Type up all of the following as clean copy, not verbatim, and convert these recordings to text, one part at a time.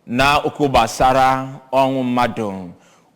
Na okwu gbasara ọnwụ mmadụ,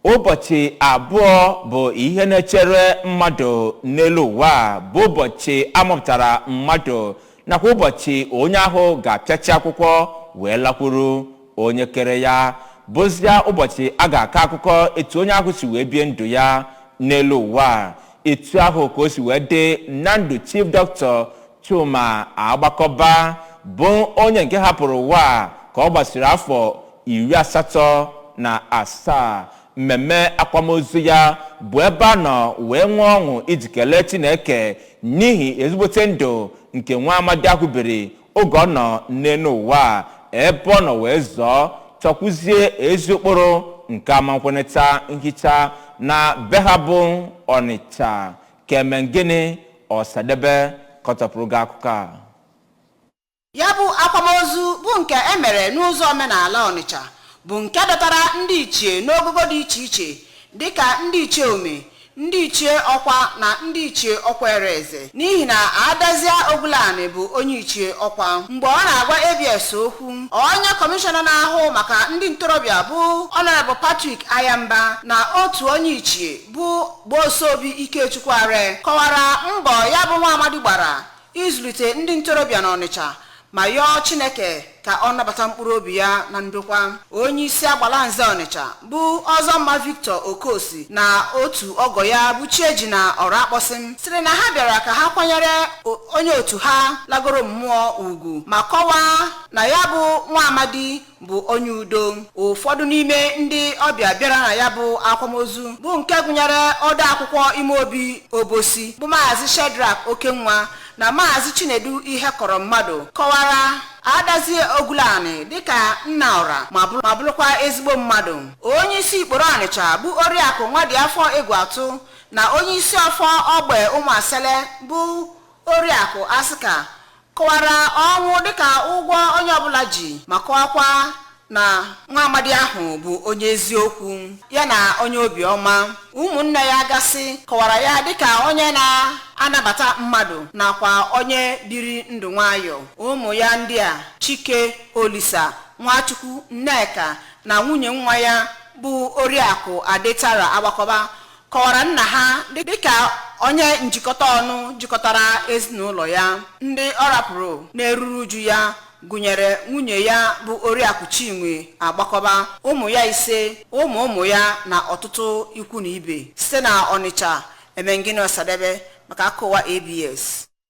ụbọchị 2 bụ ihe na-echere mmadụ n'elu ụwa, bụ ụbọchị amụpụtara mmadụ nakwa ụbọchị onye ahụ ga-apịachi akwụkwọ wee lakwuru onye kere ya, bụzia ụbọchị a ga-akọ akụkọ etu onye ahụ si wee bie ndụ ya n'elu ụwa. Etu ahụ ka o si wee dị na ndụ Chief Dr. Chuma Agbakọba, bụ onye nke hapụrụ ụwa ka ọ gbasiri afọ 87. Mmemme akwamozu ya bụ ebe a nọ wee nwee ọṅụ iji kelee Chineke n'ihi ezigbote ndụ nke nwa amadi ahụ biri oge ọ nọ n'elu ụwa, ebe ọ nọ wee zọọ chọkwuzie ezi ụkpụrụ nke amankwoneta nhicha na be ha bụ Ọnịcha. Kemengịnị Ọsadebe kọtọpụrụ gị akụkọ a. Ya bụ akwamozu bụ nke e mere n'ụzọ omenala Ọnịcha, bụ nke dọtara ndị ichie n'ogogo dị iche iche, dịka ndị ichie ome, ndị ichie ọkwa na ndị ichie ọkwa eze, n'ihi na Adazie Ogwulanị bụ onye ichie ọkwa. Mgbe ọ na-agwa ABS okwu, onye kọmishọna na-ahụ maka ndị ntorobịa bụ Honorable Patrick Ayamba na otu onye ichie bụ Gbosobi Ikechukwu Are kọwara mbọ ya bụ nwa amadi gbara ịzụlite ndị ntorobịa n'Ọnịcha, ma yọọ Chineke ka ọ nabata mkpụrụ obi ya na ndokwa. Onye isi agbala nze Ọnịcha bụ Ọzọmma Victor Okosi na otu ọgọ ya bụ Chieji na Ọrakpọsị sịrị na ha bịara ka ha kwanyere onye otu ha lagoro mmụọ ugwu, ma kọwaa na ya bụ nwa amadi bụ onye udo. Ụfọdụ n'ime ndị ọbịa bịara na ya bụ akwamozu, bụ nke gụnyere ode akwụkwọ ime obi Obosi bụ Maazị Shedrack Okenwa na Maazị Chinedu Ihe kọrọ mmadụ, kọwara Adazie Ogwulanị dịka nna ọra ma bụrụkwa ezigbo mmadụ. Onye isi Ikporo Ọnịcha bụ Oriakụ Nwadiafọ Egwu Atụ na onye isi ọfọ ogbe Ụmụasele bụ Oriakụ Asịka kọwara ọnwụ dịka ụgwọ onye ọbụla ji, ma kọwakwa na nwa amadi ahụ bụ onye eziokwu ya na onye obiọma. Ụmụnne ya gasị kọwara ya dịka onye na-anabata mmadụ nakwa onye biri ndụ nwayọ. Ụmụ ya ndị a, Chike, Olisa, Nwachukwu, Nneka na nwunye nwa ya bụ Oriakụ Adetara Agbakọba, kọwara nna ha dịka onye njikọta ọnụ jikọtara ezinụlọ ya. Ndị ọ rapụrụ na-eruru uju ya gụnyere nwunye ya bụ Oriakụ Chinwe Agbakọba, ụmụ ya 5, ụmụ ụmụ ya na ọtụtụ ikwu na ibe. Site na Ọnịcha, Emengini Ọsadebe maka akụwa ABS.